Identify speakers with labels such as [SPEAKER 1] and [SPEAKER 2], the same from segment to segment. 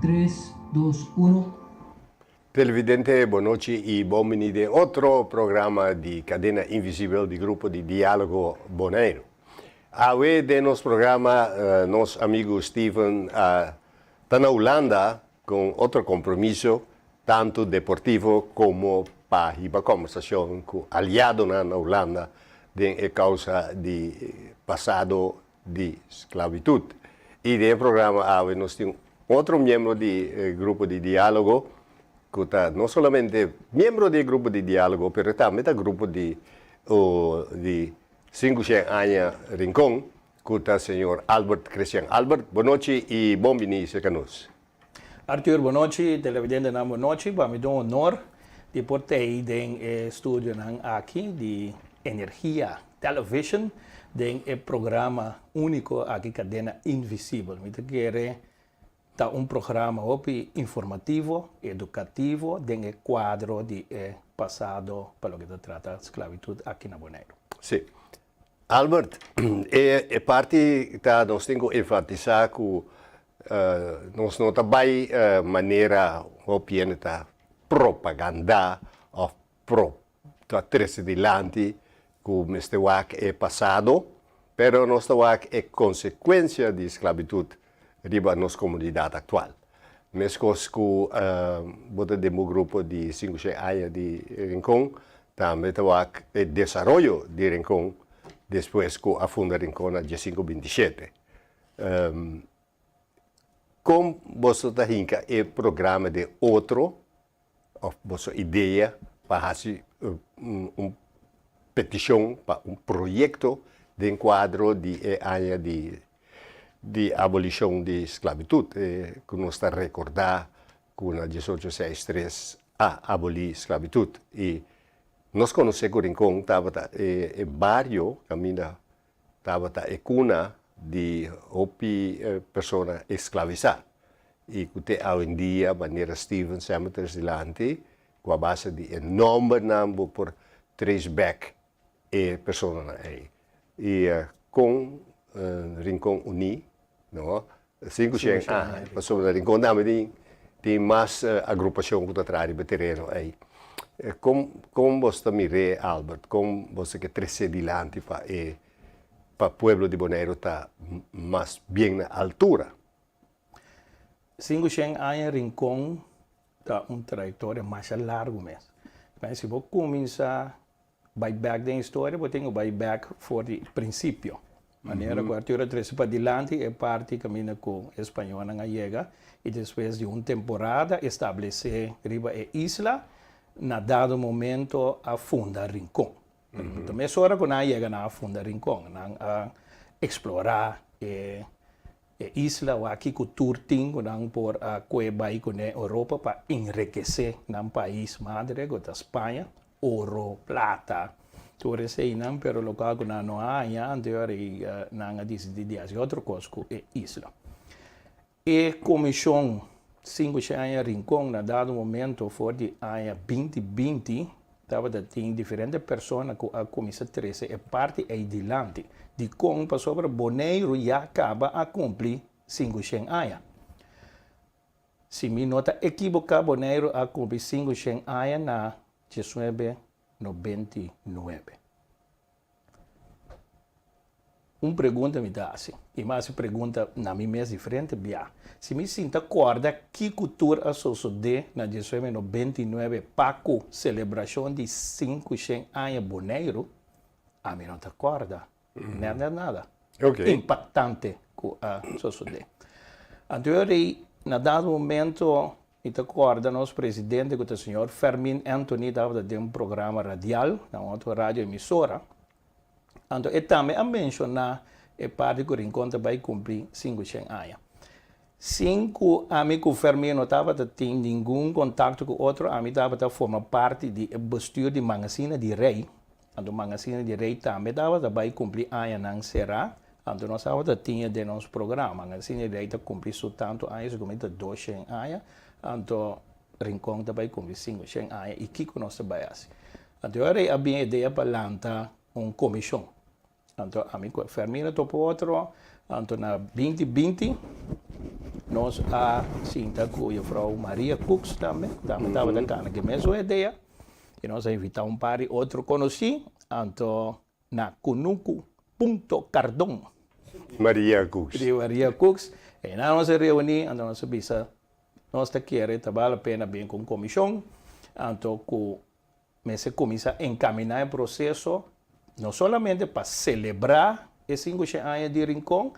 [SPEAKER 1] Tres, dos, uno.
[SPEAKER 2] Televidente, bon nochi y bon bini den otro programa di Cadena Invisibel di Grupo di Dialogo Boneiru. Awe den nos programa nos amigo Steven a ta na Hulanda con otro compromiso tanto deportivo como pa hiba conversacion cu aliadonan na Hulanda den e causa di pasado di sclavitud. Y den e programa awe nos tin otro miembro di e grupo di dialogo cu ta no solamente miembro di e grupo di dialogo pero tambe ta grupo di di 500 aña Rincon cu ta señor Albert Christian. Albert, bon nochi y bon bini cerca nos.
[SPEAKER 3] Arthur, bon nochi, televidentenan bon nochi. Pa mi ta un honor di por tei den e studionan aki di Energia Television den e programa unico aki Cadena Invisibel. Mi ta kere ta un programa hopi informativo, educativo den e cuadro di e pasado pa loke ta trata sclavitud aki na Boneiru.
[SPEAKER 2] Si. Albert, e parti ta nos tin ku enfatisá ku nos no ta bai manera hopi hende ta propagandá òf pro ta trese dilanti ku mester wak e pasado, pero nos ta wak e konsekuensia di sklabitut riba nos komunidat aktual. Meskos ku bo ta den bo grupo di 5 aña di Rincon, tambe ta wak e desaroyo di Rincon despues ku a funda Rincon na diesinku binti shete. Kon boso ta hinka e programa den otro òf boso idea pa hasi un petishon pa un proyekto den kuadro di e aña di di abolishon di sklabitut ku nos ta rekordá ku na diesocho seis tres a abolí sklabitut i nos konosé ku Rincon tabata e bario kaminda tabata e kuna di hopi persona esklavisá i ku te awendia manera Steven semper tres dilanti ku a base di e nòmbernan bo por trace back e personanan ei. I kon Rincon uní, no? 500 aña, pasobra Rincon tambe tin tin mas agrupashon ku ta traha riba e tereno ei. Kon kon bos ta mir'é, Albert? Kon bos ta ke tres'é dilanti pa e pa pueblo di Boneiru ta mas bien na altura?
[SPEAKER 3] 500 aña Rincon ta un trayektoria masha largu mes. Si bo kuminsá Bai bek den historia bo tin ku bai bek for di prinsipio. Manera ku Arturo a trese padilanti e parti kaminda ku e spañolnan a yega i despues di un temporada establesé riba e isla, na dado momento a funda Rincon. Ta mesora ku nan a yega nan a funda Rincon, nan a eksplorá e E isla waki ku tur tin ku nan por a kue bai kuné Europa pa enrekesé nan pais madre ku ta Spaña, oro, plata, tur eseinan, pero lokual ku nan no a haña anterior i nan a disidí di hasi otro kos ku e isla. E komishon 5 aña Rincon na dado momento for di aña 2020 Tabata tin diferente persona ku a kuminsá trese e parti ei dilanti. Dikon? Pasobra Boneiru ya kaba a kumpli 500 aña. Si mi no ta ekiboká Boneiru a kumpli 500 aña na 1999. Un pregunta mi ta hasi, i mi a hasi pregunta na mi mes diferente bia. Si mi sinta kòrda kiko tur a sosodé na 1999 pa ku selebrashon di 500 aña Boneiru, ami no ta kòrda nèt nèt nada impaktante ku a sosodé. Anto e ora ei, na dado momento, Mi ta kòrda nos presidente ku ta señor Fermin Anthony tabata den un programa radial na un otro radio emisora. Anto e tambe a menshoná e parti ku Rincon ta bai kumpli 500 aña. Sin ku ami ku Fermin no tabata tin ningun kontakto ku otro, ami tabata forma parti di e bestuur di Mangasina di Rei. Anto Mangasina di Rei tambe tabata bai kumpli añanan será, anto nos tabata tin e den nos programa. Mangasina di Rei ta kumpli su tantu aña, segun mi ta 200 aña, anto Rincon ta bai kumpli 500 aña, i kiko nos ta bai hasi? Anto e ora ei a bin e idea pa lanta un komishon. Anto ami ku Fermina topa otro, anto na 2020. Nos a sinta ku Juffrouw Maria Cooks tambe, ku tambe tabata kana ku e mesun idea. I nos a invitá un par di otro konosí, anto na Kunuku Punto Cardon.
[SPEAKER 2] Maria Cooks.
[SPEAKER 3] Di Maria Cooks. Einan nos a reuní, anto nos a bisa nos ta kere ta bal la pena bin ku un komishon, anto ku mester kuminsá enkaminá e proseso no solamente pa selebrá e sinkushen aña di Rincon,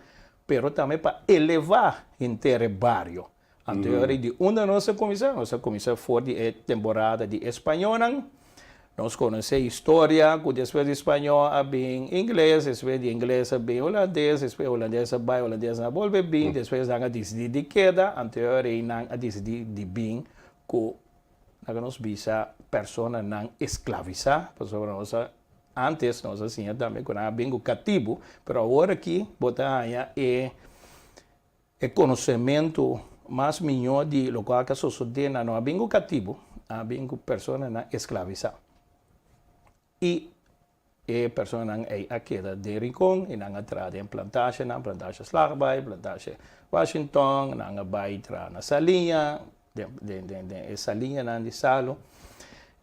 [SPEAKER 3] pero tambe pa elevá henter e bario. Anto e ora di unda nos a kuminsá? Nos a kuminsá for di e temporada di e spañónan. Nos konosé historia ku despues di spañó a bin ingles, despues di ingles a bin hulandes, despues hulandes a bai, hulandesnan a bolbe bin, despues nan a disidí di keda, anto e ora ei nan a disidí di bin ku Laga nos bisa personanan esklavisá, pasobra nos a antes nos a siña tambe ku nan a bin ku katibu, pero awor aki bo ta haña e e konosementu mas mihó di lokual ku a sosodé, nan no a bin ku katibu, nan a bin ku personanan esklavisá. I e personanan ei a keda den Rincon i nan a traha den plantashenan, plantashe Slagbaai, plantashe Washington, nan a bai traha na Saliña, den den den e saliñanan di salu.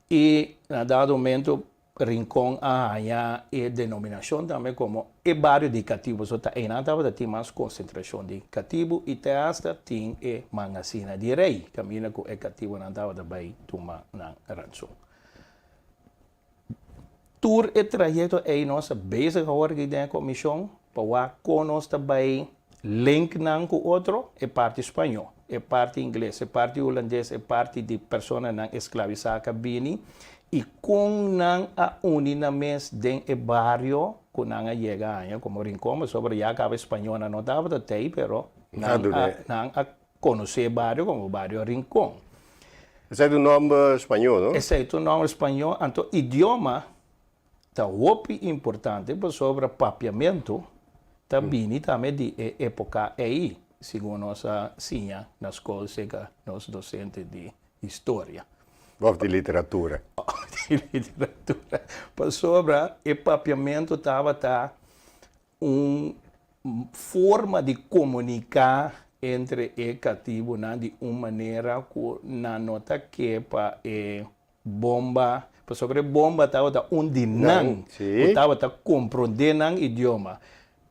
[SPEAKER 3] I na dado momento Rincon a haña e denominashon tambe komo e bario di katibu, pasobra ta einan tabata tin mas konsentrashon di katibu i te asta tin e mangasina di rei kaminda ku e katibunan tabata bai tuma nan rantsun. Tur e trayekto ei nos ta bezig awor aki den e komishon pa wak kon nos ta bai link nan ku otro, e parti spañó, e parti ingles, e parti hulandes, e parti di personanan esklavisá ku a bini i kon nan a uni nan mes den e bario ku nan a yega aña komo Rincon, pasobra ya kaba e spañónan no tabata tei pero nan a nan a konosé e bario komo bario Rincon.
[SPEAKER 2] Esei ta un nòmber spañó, no?
[SPEAKER 3] Esei ta un nòmber spañó. Anto idioma ta hopi importante pasobra papiamentu ta bini tambe di e époka ei, segun nos a siña na skol serka nos dosente di historia.
[SPEAKER 2] Òf di literatura.
[SPEAKER 3] Òf di literatura. Pasobra e papiamentu tabata Un forma di komuniká entre e katibunan di un manera ku nan no ta ke pa e bomba, pasobra e bomba tabata un di nan ku tabata komprondé nan idioma.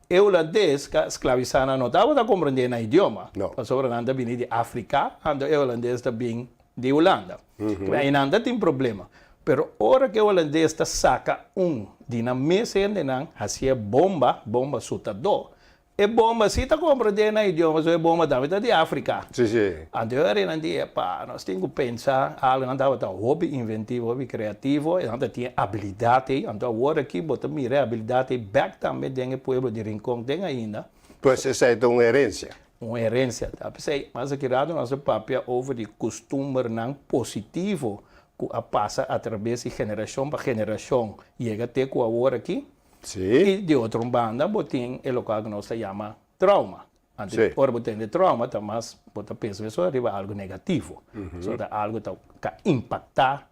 [SPEAKER 3] E hulandes ku a sklavisá nan no tabata komprondé nan idioma, pasobra nan ta bini di Afrika, anto e hulandes ta bin di Hulanda. Einan ta tin problema. Pero ora ku e hulandes ta saka un di nan mes hendenan hasié bomba, bomba sutadó, e bomba si ta komprendé nan idioma, so e bomba tambe ta di Afrika. Anto e ora nan di, epa, nos tin ku pensa algu, nan tabata hopi inventivo, hopi kreativo, i nan ta tin e abilidat ei. Anto awor aki bo ta mira e abilidat ei bèk tambe den e pueblo di Rincon ten ainda.
[SPEAKER 2] Pues esei ta un herensia.
[SPEAKER 3] Un herensia. Ta p'esei, mas aki rato nos a papia over di kustumbernan positivo ku a pasa atrabes di generashon pa generashon yega te ku awor aki. I di otro un banda bo tin e lokual ku nos ta yama trauma. Anto ora bo tende trauma ta mas bo ta pensa mesora riba algu negativo. So ta algu ta ka impaktá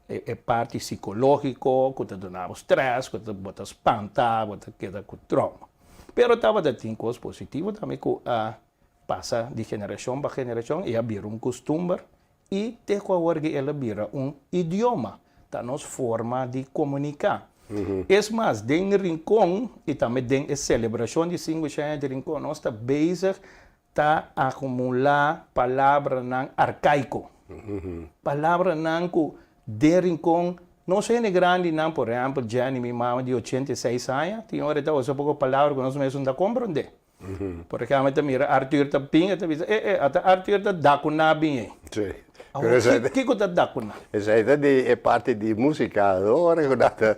[SPEAKER 3] e parti sikológiko ku ta duna bo strès, ku ta bo ta spanta, bo ta keda ku trauma. Pero tabata tin kos positivo tambe ku a pasa di generashon pa generashon i a bira un kustumber i te ku awor ki el a bira un idioma, ta nos forma di komuniká. Es mas, den Rincon i tambe den e selebrashon di sinku aña di Rincon nos ta bezig ta akumulá palabranan arkaiko, palabranan ku den Rincon nos hende grandinan, por ehèmpel Jenny, mi mama di 86 aña, tin ora e ta usa poko palabra ku nos mes no ta komprondé. Por ehèmpel e ta mira Arthur ta bin, e ta bisa, e e, ata Arthur ta dakuná bin ei. Awor, kiko ta dakuná?
[SPEAKER 2] Esei ta di e parti di músika, no? Ora ku nan ta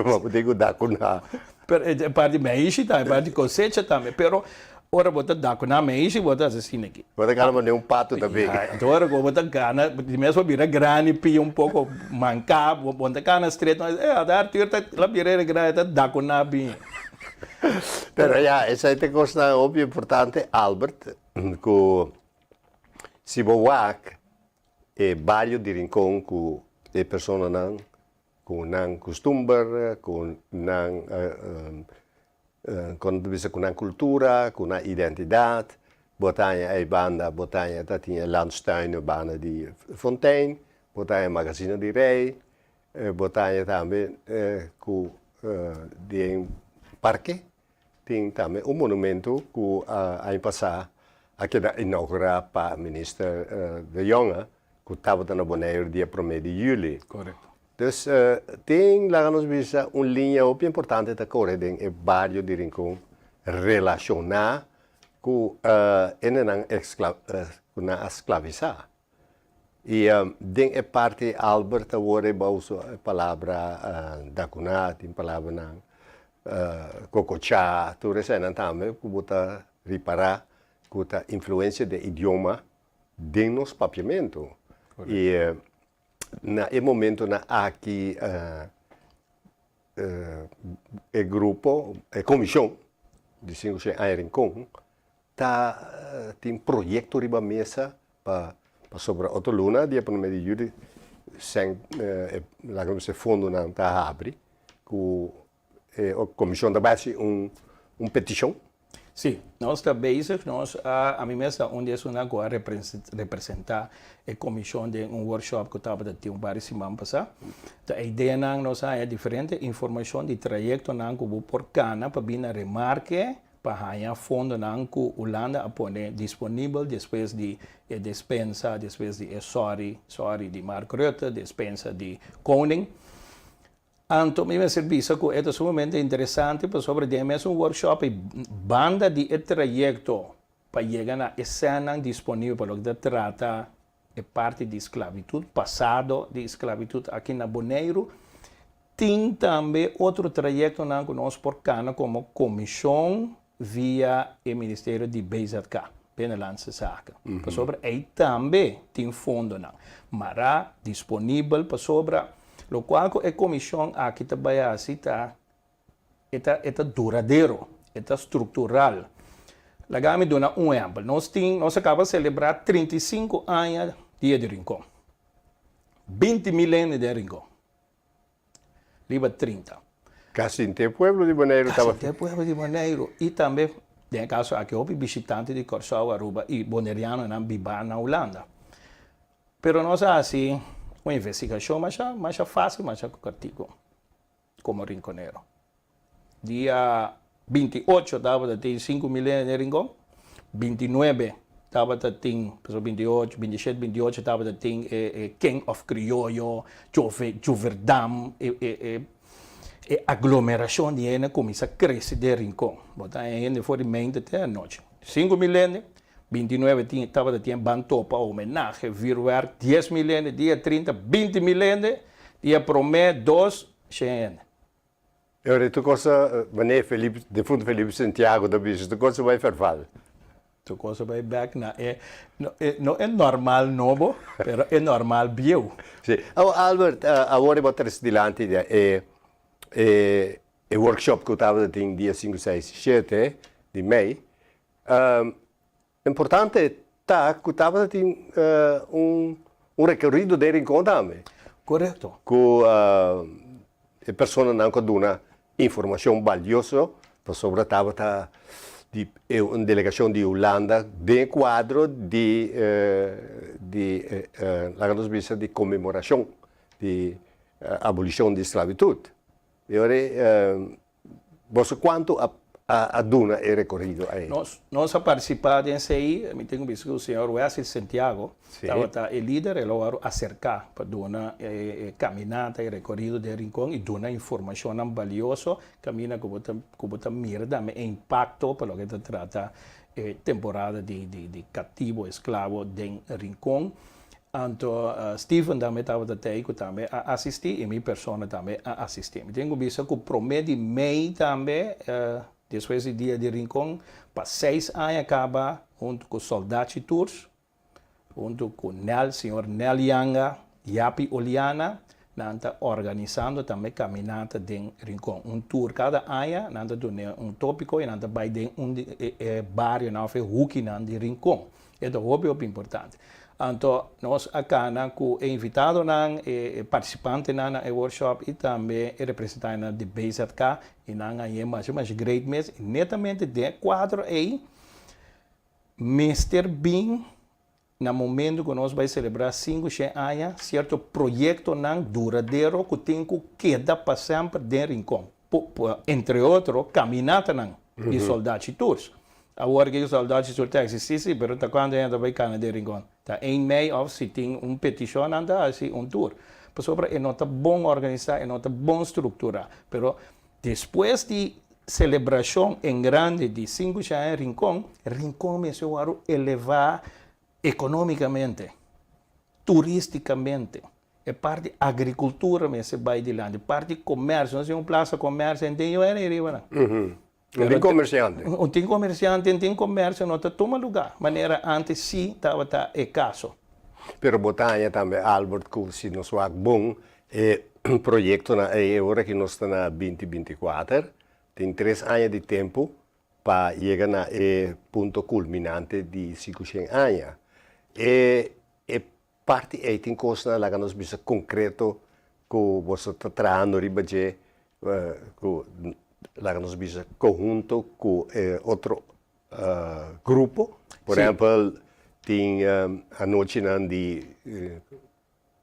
[SPEAKER 2] bo tin ku dakuná.
[SPEAKER 3] Pero e parti meishi tambe, e parti kosecha tambe. Pero ora bo ta dakuná meishi, bo ta hasi asina aki.
[SPEAKER 2] Bo ta gana manera un patu ta bin.
[SPEAKER 3] Ya, anto ora ku bo ta gana, di mes bo bira grandi, pia un poko manká, bo no ta gana stret, no, e ata Arthur ta la bira era grandi, ta dakuná bin.
[SPEAKER 2] Pero ya, esei ta e kosnan hopi importante, Albert, ku si bo wak e bario di Rincon ku e personanan ku nan kustumber, ku nan, kon ta bisa, ku nan kultura, ku nan identidat. Bo ta haña ei banda, bo ta haña ta tin e landstuinen banda di Fontein, bo ta haña Magazine di Rei, bo ta haña tambe ku den parke tin tambe un monumento ku aña pasá a keda inougurá pa Minister De Jonge ku tabata na Boneiru dia promé di yüli.
[SPEAKER 3] Korekto.
[SPEAKER 2] Dus tin, laga nos bisa, un liña hopi importante ta kore den e bario di Rincon relashoná ku hendenan ku nan a sklavisá. I den e parti Albert awor e bou su palabra dakuná, tin palabranan kokochá, tur eseinan tambe ku bo ta ripará ku ta influensia den idioma den nos papiamentu. I na e momentonan aki e grupo, e komishon di sinku shen aña Rincon ta tin proyekto riba mesa pa pasobra otro luna dia prome di yuli sèn laga nos e fondonan ta habri ku e komishon ta bai hasi un petishon.
[SPEAKER 3] Sí, nos ta bezig, nos a, ami mes ta un di esunnan ku a representá e komishon den un workshop ku tabata tin un par di siman pasá. Ta e ideanan nos a haña diferente informashon di trayektonan ku bo por kana pa bin na remarke pa haña fondonan ku Hulanda a pone disponibel despues di e despensa, despues di e sòri, sòri di Mark Rutte, despensa di Koning. Anto mi mester bisa ku e ta sumamente interesante pasobra den e mesun workshop ei banda di e trayekto pa yega na e sènnan disponibel pa loke ta trata e parti di sklabitut, pasado di sklabitut aki na Boneiru, tin tambe otro trayektonan ku nos por kana komo komishon via e ministerio di BZK, Binnenlandse Zaken, pasobra ei tambe tin fondonan mará disponibel pasobra lokual ku e komishon aki ta bai hasi ta e ta e ta duradero, e ta struktural. Laga mi duna un ehèmpel, nos tin nos a kaba selebrá 35 aña Dia di Rincon, 20 mil hende den Rincon. Riba 30.
[SPEAKER 2] Kasi henter pueblo di Boneiru
[SPEAKER 3] tabata. Kasi henter pueblo di Boneiru i tambe den e kaso aki hopi bishitante di Kòrsou, Aruba i bonerianonan bibá na Hulanda. Pero nos a hasi un investigashon masha masha fásil, masha kòrtiku komo rinkonero. Dia 28 tabata tin 5000 hende den Rincon, 29 tabata tin, pasobra 28, 27, 28 tabata tin e e King of Crioyo, Jove, Joverdam, e e e e aglomerashon di hende a kuminsá krese den Rincon. Bo ta haña hende for di meinte te anochi. 5000 hende, 29 tin tabata tin e ban topa, homenahe, vuurwerk, 10,000 hende, dia 30, 20,000 hende, dia promé, dos, shen hende.
[SPEAKER 2] E ora tur kos a, manera Felipe, defunto Felipe Santiago ta bisa, tur kos a bai ferval.
[SPEAKER 3] Tur kos a bai bek na e, no e normal nobo, pero e normal bieu.
[SPEAKER 2] Si. Awor Albert, awor e bo trese dilanti di e, e, e workshop ku tabata tin dia sinku, seis i shete di mei. Importante ta ku tabata tin un un rekorido den Rincon tambe.
[SPEAKER 3] Korekto.
[SPEAKER 2] Ku e personanan ku a duna informashon balioso pasobra tabata di un delegashon di Hulanda den e kuadro di di laga nos bisa di konmemorashon di abolishon di sklabitut. E ora Boso kuantu a a duna e rekorido ei?
[SPEAKER 3] Nos nos a partisipá den esei, mi tin ku bisa ku señor Wesley Santiago tabata e lider, el a wòrdu aserká pa duna e kaminata, e rekorido den Rincon i duna informashonnan balioso kaminda ku bo ta ku bo ta mira tambe e impakto pa loke ta trata e temporada di di di katibo, esklabo den Rincon. Anto Steven tambe tabata tei ku tambe a asistí i mi persona tambe a asistí. Mi tin ku bisa ku promé di mei tambe, despues di Dia di Rincon, pa seis aña kaba huntu ku Soldachi Tours, huntu ku Nel, señor Nel Yanga, Yapi Oliana, nan ta organisando tambe kaminata den Rincon. Un tour kada aña, nan ta duna un tópiko i nan ta bai den un di e barionan òf e hukinan di Rincon. E ta hopi hopi importante. Anto nos a kana ku e invitadonan, e partisipantenan na e workshop i tambe e representantenan di BZK i nan a hañ'é masha masha great mes i netamente den e kuadro ei. Mester bin na momento ku nos bai selebrá 500 aña sierto proyektonan duradero ku tin ku keda pa semper den Rincon. Entre otro kaminatanan di Soldachi Tours. Awor ku Soldachi Tours ta eksistí si, pero ta kuantu hende ta bai kana den Rincon? Ta ein mei òf si tin un petishon nan ta hasi un tour. Pasobra e no ta bon organisá, e no ta bon strukturá. Pero despues di selebrashon en grande di 500 aña Rincon, Rincon mester wòrdu elevá ekonómikamente, turístikamente. E parti agrikultura mester bai dilanti, parti komersio. Nos tin un plasa komersio, hende tin yoe riba nan.
[SPEAKER 2] Un tin komersiante.
[SPEAKER 3] Un tin komersiante, un tin komersio no ta tuma lugá manera antes sí tabata e kaso.
[SPEAKER 2] Pero bo ta haña tambe, Albert, ku si nos wak bon e proyektonan ei e ora ki nos ta na 2024, tin tres aña di tempu pa yega na e punto kulminante di 500 aña. E e parti ei tin kosnan laga nos bisa konkreto ku boso ta trahando riba dje ku laga nos bisa konhunto ku e otro grupo. Por ehempel tin anochinan di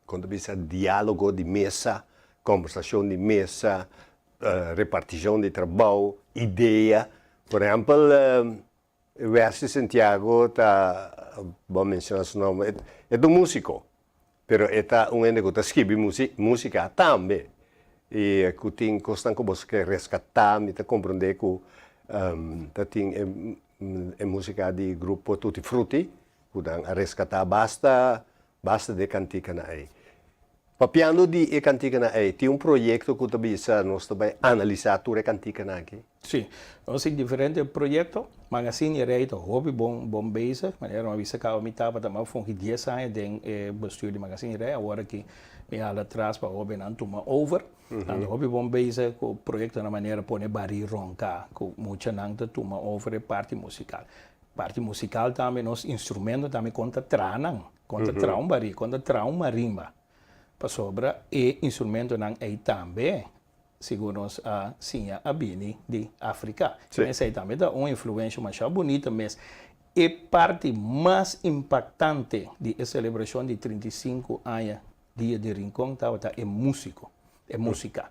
[SPEAKER 2] kon ta bisa dialogo di mesa, kombersashon di mesa, repartishon di trabou, idea. Por ehempel Wesley Santiago ta, bo a menciona su nomber, e ta un musico, pero e ta un hende cu ta scribi musica tambe y cu tin cosnan cu boso ke rescata, mi ta comprende cu ta tin e musica di grupo Tutti Frutti cu nan a rescata basta, basta di e canticanan ey. Papiando di e canticanan ey, tin un proyecto cu ta bisa nos ta bay analisa tur e canticanan aki?
[SPEAKER 3] Sí, nos tin diferente proyecto. Magazine y Rey ta hopi bon bon bezig. Manera mi a bisa caba mi tabata mi a fungi dies aña den e bestuur di Magazine y Rey. Awor aki mi hala atras pa hobennan tuma over. Nan ta hopi bon bezig cu proyectonan manera pone bari ronca cu muchanan ta tuma over e parti musical. Parti musical tambe nos instrumento tambe con ta traha nan, con ta traha un bari, con ta traha un marimba. Pasobra e instrumentonan ey tambe Segun nos a siña a bini di Afrika. Esei tambe ta un influensha masha bunita mes. E parti mas impaktante di e selebrashon di 35 aña Dia di Rincon tabata e músiko, e músika.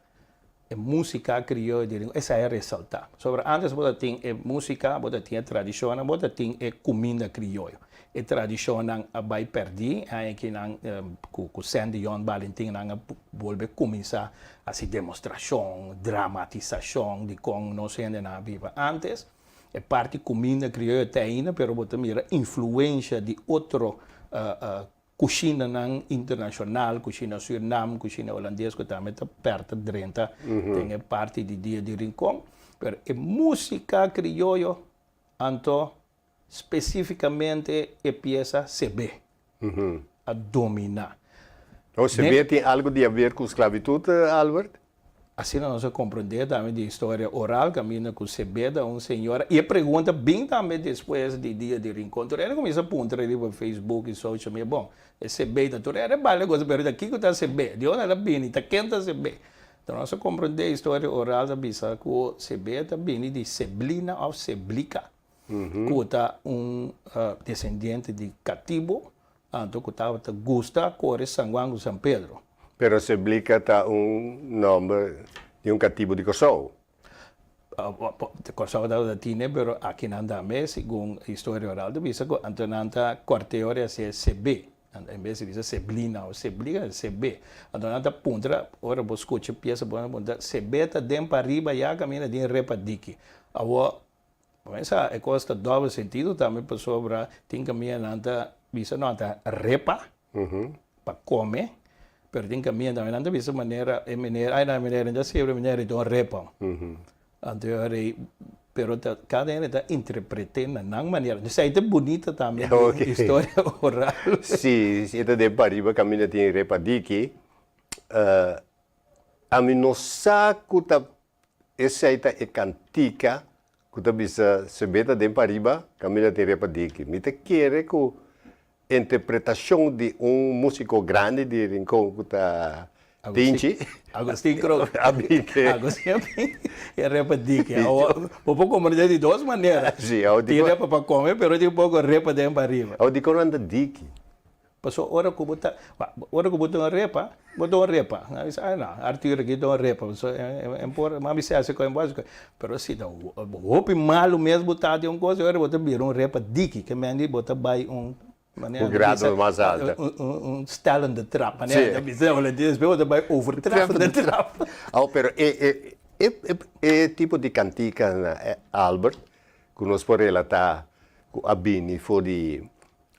[SPEAKER 3] E músika krioyo di Rincon, esei a resaltá. Pasobra ántes bo ta tin e músika, bo ta tin e tradishonnan, bo ta tin e kuminda krioyo. E tradishonnan a bai pèrdí, aña ki nan ku Sandy Yon Balentin nan a bolbe kuminsá hasi demostrashon, dramatisashon di kon nos hendenan a biba ántes. E parti kuminda krioyo ta ainda, pero bo ta mira influensha di otro kushinanan internashonal, kushina Sürnam, kushina holandes ku tambe ta pèrta drenta den e parti di Dia di Rincon. Pero e músika krioyo anto Spesífikamente e piesa Sebé a dominá.
[SPEAKER 2] O Sebé tin algu di haber ku sklabitut, Albert?
[SPEAKER 3] Asina nos a komprondé tambe di historia oral kaminda ku Sebé ta un señora. I e pregunta bin tambe despues di dia di Rincon. Tur hende kuminsá puntra riba Facebook i social media, bon, e Sebé ta tur hende bale kos, pero ta kiko ta Sebé? Di unda el a bini? Ta ken ta Sebé? Enton nos a komprondé historia oral ta bisa ku Sebé ta bini di Seblina òf Seblika. Ku ta un desendiente di katibu, anto ku tabata gusta kore San Juan ku San Pedro.
[SPEAKER 2] Pero Seblika ta un nòmber di un katibu di Kòrsou.
[SPEAKER 3] Kòrsou tabata tine, pero akinan tambe, segun historia oral ta bisa ku anto nan ta kòrt'é ora e hasié Sebé. En bes di bisa Seblina o Seblika, Sebé. Anto nan ta puntra, ora bo skucha piesa bo nan puntra, Sebé ta den pariba ya kaminda den repa diki. Awor Pensa e kos ta dòbel sentido tambe pasobra tin kaminda nan ta bisa no ta repa pa kome pero tin kaminda tambe nan ta bisa manera e meneer ai nan meneer nan ta sirbi meneer e don repa anto e ora ei pero ta kada hende ta interprete na nan manera esei ta bunita tambe di historia oral.
[SPEAKER 2] Si si e ta den pariba kaminda tin repa diki ami no sa ku ta Esei ta e kantika ku ta bisa Sebé ta den pariba, kaminda tin repa diki. Mi ta kere ku interpretashon di un músiko grandi di Rincon ku ta. Tinchi.
[SPEAKER 3] Agustin Kroon.
[SPEAKER 2] A bin ke.
[SPEAKER 3] Agustin a bin e repa diki. Awor, bo por komprendé di dos manera.
[SPEAKER 2] Si, awor
[SPEAKER 3] Tin repa pa kome, pero tin poko repa den pariba.
[SPEAKER 2] Awor dikon nan ta diki?
[SPEAKER 3] Pasobra ora ku bo ta, ora ku bo ta un repa, bo ta un repa. Nan bisa, ah no, Arthur aki ta un repa. Pasobra e por, mami si hasi kos, e por hasi kos. Pero si ta hopi malu mes bo ta den un kos, e ora bo ta bira un repa diki, ke men di bo ta bai un
[SPEAKER 2] Un grado mas alto.
[SPEAKER 3] Un stellende trap. Manera ta bisa na holandes, despues bo ta bai overtreffende trap.
[SPEAKER 2] Oh, pero e e tipo di kantika na Albert ku nos por relatá ku a bini for di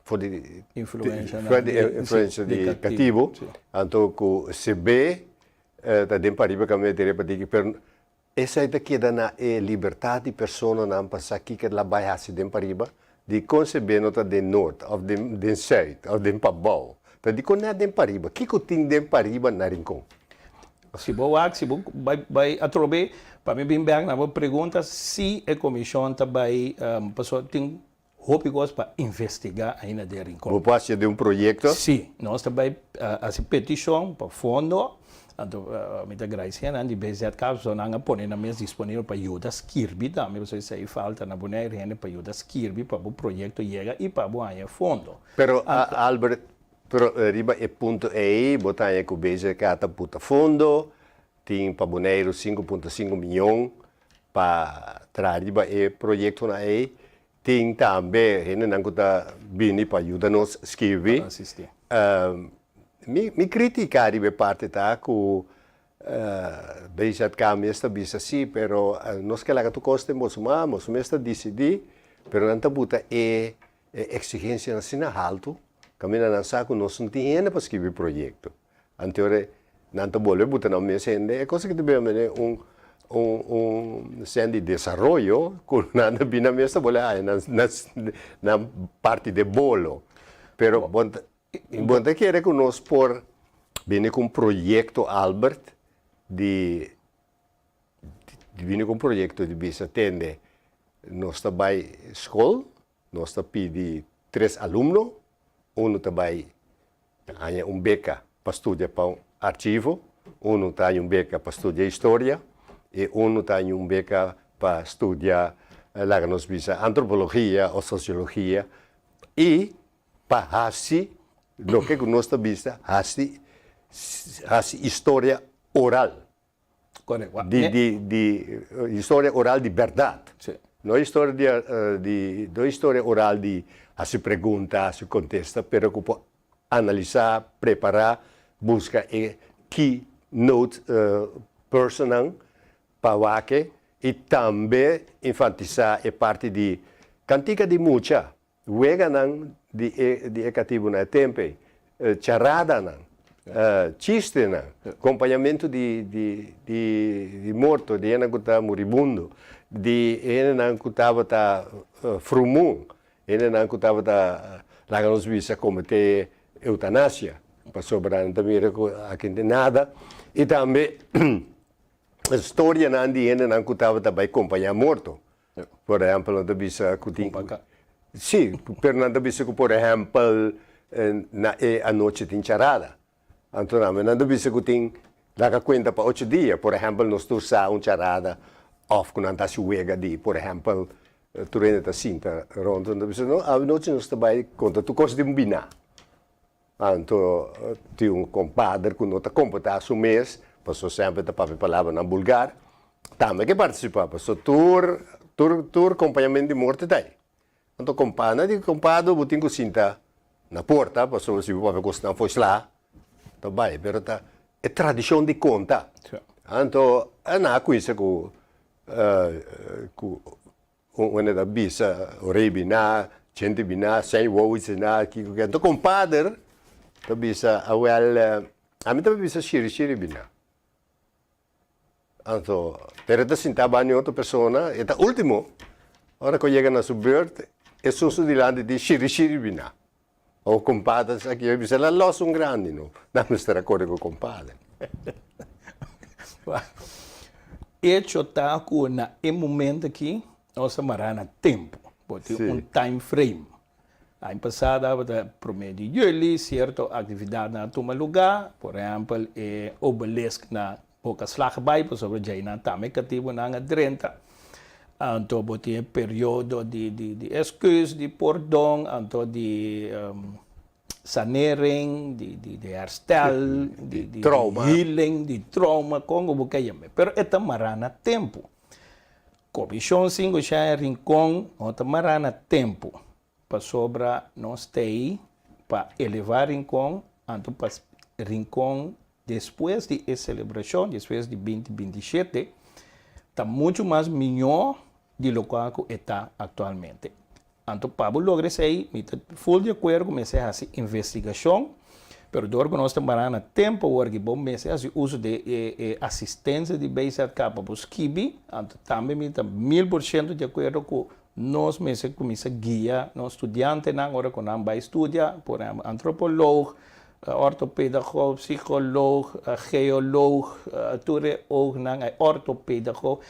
[SPEAKER 2] for di influencia di katibu, anto ku CB ta den pariba kaminda di repa diki, pero Esei ta keda na e libertad di personanan pa sa kiko la bai hasi den pariba, di kon se no ta den noord of den den zuid of den pabou. Ta di kon net den pariba. Kiko tin den pariba na Rincon?
[SPEAKER 3] Si bo wak, si bo bai bai atrobe, pa mi bin bek na bo pregunta si e komishon ta bai, pasobra tin Hopi kos pa investigá ainda den Rincon.
[SPEAKER 2] Bo por hasi den un proyekto?
[SPEAKER 3] Sí, nos ta bai hasi petishon pa fondo, anto mi ta gradisé nan di BZK pasobra nan a pone nan mes disponibel pa yuda skirbi tambe, pasobra esei falta na Bonaire hende pa yuda skirbi pa bo proyekto yega i pa bo haña fondo.
[SPEAKER 2] Pero Albert, pero riba e punto ei bo ta haña ku BZK ta puta fondo, tin pa Boneiru 5.5 miyon pa traha riba e proyektonan ei. Tin tambe hendenan ku ta bini pa yuda nos skirbi. Mi mi kritika riba e parti ta ku BZK mes ta bisa si, pero nos ke laga tur kos den boso man, boso mes ta disidí, pero nan ta buta e eksigensianan asina haltu, kaminda nan sa ku nos no tin hende pa skirbi proyekto. Anteore nan ta bolbe buta nan mes hende, e cosa ki ta bira mene un un un sen di desaroyo ku nan ta bini nan mes ta bolbe haña nan nan nan parti de bolo. Pero bon ta bon ta kere ku nos por bini ku un proyekto Albert di di bini ku un proyekto di bisa tende nos ta bai skol, nos ta pidi tres alumno, unu ta bai Ta haña un beka pa studia pa un archivo, unu ta haña un beka pa studia historia i unu ta haña un beka pa studia, laga nos bisa, antropologia o sosiologia i pa hasi loke ku nos ta bisa hasi hasi historia oral.
[SPEAKER 3] Correcto.
[SPEAKER 2] Di, di, di historia oral di berdad.
[SPEAKER 3] Sí.
[SPEAKER 2] No historia di, di, no historia oral di hasi pregunta, hasi contesta, pero cu por analisa, prepara, busca e key note personnan pa wak y tambe enfatisa e parti di cantica di mucha. Weganan di e di e katibunan e tempu ei, charadanan, chistenan, kompañamentu di di di di morto, di hendenan ku ta muribundo, di hendenan ku tabata frumun, hendenan ku tabata laga nos bisa kometé eutanasia, pasobra nan ta mira ku aki no tin nada, i tambe storianan di hendenan ku tabata bai kompañá morto. Por ehempel, nan ta bisa ku tin. Sí, pero nan ta bisa ku por ehempel na e anochi tin charada. Anto nan nan ta bisa ku tin laga kuenta pa ocho dia. Por ehempel, nos tur sa un charada òf ku nan ta hasi wega di, por ehempel, tur hende ta sinta rònt, nan ta bisa, no, anochi nos ta bai konta tur kos di un biná. Anto tin un kompader ku no ta komportá su mes, pasobra semper ta papia palabranan bulgar, tambe ke partisipá, pasobra tur tur tur kompañament di morte ta ei. Anto kompa, nan di kompado bo tin ku sinta na porta, pasobra si bo papia kosnan for sla, ta bai, pero ta e tradishon di konta. Anto nan a kuinsa ku ku Un hende ta bisa, Orei biná, chente biná, sei wouwtje na, kiko ke. Anto kompader ta bisa, Awel, ami ta bisa shiri shiri biná. Anto, pero e ta sintá banda di otro persona, e ta ultimo. Ora ku yega na su beurt, esun su dilanti di shiri shiri biná. O kompader sa ki, e bisa, La lòs un grandi no. Nan mester a kore ku kompader.
[SPEAKER 3] Echo ta ku na e momento aki nos ta mará na tempu. Bo tin un time frame. Aña pasá tabata promé di yüli, sierto aktividatnan a tuma lugá, por ehèmpel e obelisk na Boka Slagbaai, pasobra djainan tambe katibunan a drenta. Anto bo tin e periodo di di esküs, di pordon, anto di sanering, di di di herstel, di di healing, di trauma, kon ku bo ke yam'é. Pero e ta mará na tempu. Komishon Sinku Shaya Rincon no ta mará na tempu, pasobra nos ta ei pa elevá Rincon, anto pa Rincon despues di e selebrashon, despues di binti 27, ta muchu mas mihó di lokual ku e ta aktualmente. Anto pa bo logra esei, mi ta ful di akuerdo ku mester hasi investigashon, pero dor ku nos ta mará na tempu awor ki bo mester hasi uso di e e asistensia di BZK pa bo skibi, anto tambe mi ta 1000% di akuerdo ku nos mester kuminsá guia nos studiantenan ora ku nan bai studia, por ehèmpel antropoloog, ortopedagoog, psikoloog, geoloog, tur e oognan, ortopedagoog,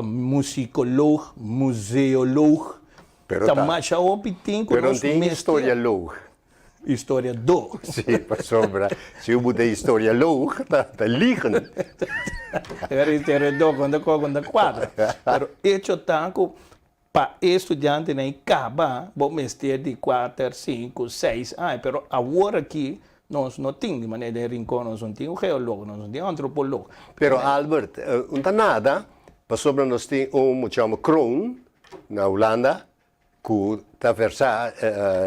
[SPEAKER 3] Musikoloog, museoloog, ta masha hopi tin ku
[SPEAKER 2] nos mester. Pero no tin historialoog.
[SPEAKER 3] Historiadó.
[SPEAKER 2] Sí, pasobra si bo ta historialoog ta liegen.
[SPEAKER 3] Pero historiadó kon ta kon ta kuadra. Pero echo ta ku pa e studiantenan ei kaba bo mester di kuater, sinku, seis aña. Pero awor aki nos no tin, di manera den Rincon nos no tin un geoloog, nos no tin un antropoloog.
[SPEAKER 2] Pero Albert, un ta nada pasobra nos tin un mucha hòmber Kroon na Hulanda ku ta versá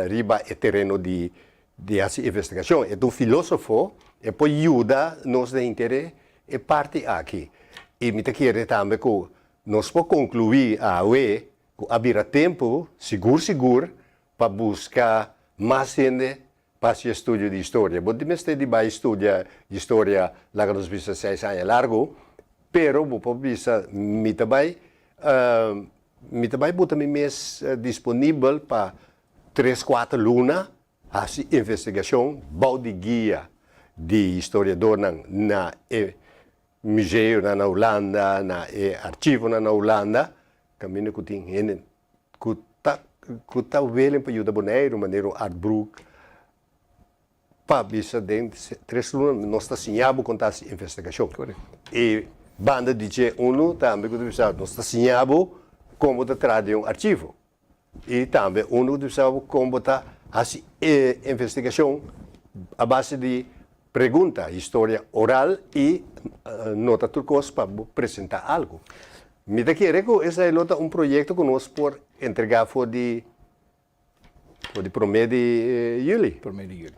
[SPEAKER 2] riba e tereno di di hasi investigashon. E ta un filósofo, e por yuda nos den henter e parti aki. I mi ta kere tambe ku nos por konkluí awe ku a bira tempu sigur sigur pa buska mas hende pa hasi estudio di historia. Bo tin mester di bai studia historia laga nos bisa seis aña largu, pero bo por bisa mi ta bai mi ta bai buta mi mes disponibel pa tres kuater luna hasi investigashon bou di guia di historiadornan na e museonan na Hulanda, na e archivonan na Hulanda, kaminda ku tin hende ku ta ku ta willing pa yuda Boneiru, manera un Art Broek, pa bisa den tres luna nos ta siña bo kon ta hasi investigashon. E banda di dje unu tambe ku ta bisa nos ta siña bo kon bo ta traha den un archivo. I tambe unu ku ta bisa bo kon bo ta hasi e investigashon a base di pregunta, historia oral i nota tur kos pa bo presentá algu. Mi ta kere ku esei lo ta un proyekto ku nos por entregá for di for di promé di yüli.
[SPEAKER 3] Promé di yüli.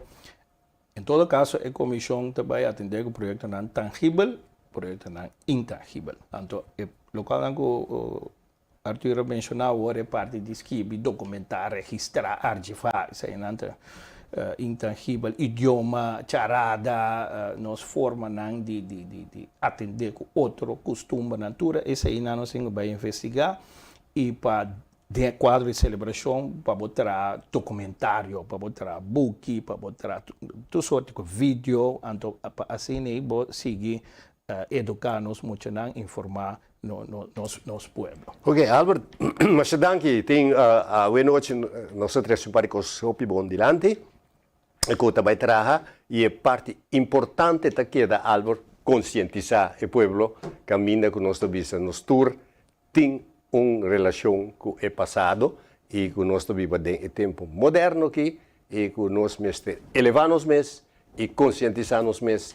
[SPEAKER 3] En todo kaso e komishon ta bai atendé ku proyektonan tangibel, proyektonan intangibel. Anto e lokalnan ku Arthur a menshoná awor e parti di skibi, dokumentá, registrá, archivá, eseinan ta intangibel, idioma, charada, nos formanan di di atendé ku otro, kustumbernan, tur eseinan nos tin ku bai investigá i pa den e kuadro di selebrashon pa bo traha dokumentario, pa bo traha buki, pa bo traha tur sorti ku video, anto pa asina ei bo sigui eduká nos muchanan, informá nos pueblo.
[SPEAKER 2] Ok, Albert, masha danki. Tin awe nochi nos a trese un par di kos hopi bon dilanti ku ta bai traha i e parti importante ta keda, Albert, konsientisá e pueblo kaminda ku nos ta bisa nos tur tin un relashon ku e pasado i ku nos ta biba den e tempu moderno aki i ku nos mester elevá nos mes i konsientisá nos mes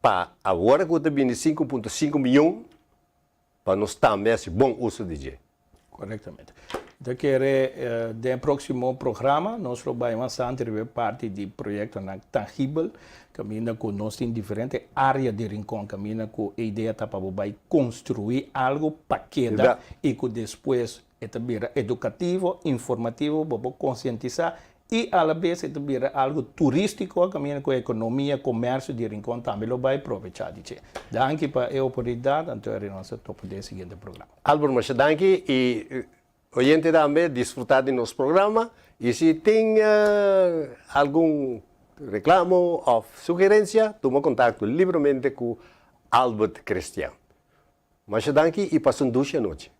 [SPEAKER 2] Pa awor ku ta bini 5.5 miyon pa nos tambe hasi bon uso di dje.
[SPEAKER 3] Korektamente. Mi ta kere den e próksimo programa nos lo bai mas antes riba e parti di proyektonan tangibel kaminda ku nos tin diferente área di Rincon kaminda ku e idea ta pa bo bai konstruí algu pa keda i ku despues e ta bira edukativo, informativo, bo por konsientisá I alabes e ta bira algu turístiko kaminda ku ekonomia, komersio di Rincon tambe lo bai probechá di dje. Danki pa e oportunidat, anto eri nos ta topa den e siguiente programa.
[SPEAKER 2] Albert masha danki i oyente tambe disfruta di nos programa i si tin algun reklamo of sugerensia tuma kontakto libremente ku Albert Christian. Masha danki i pasa un dushi anochi.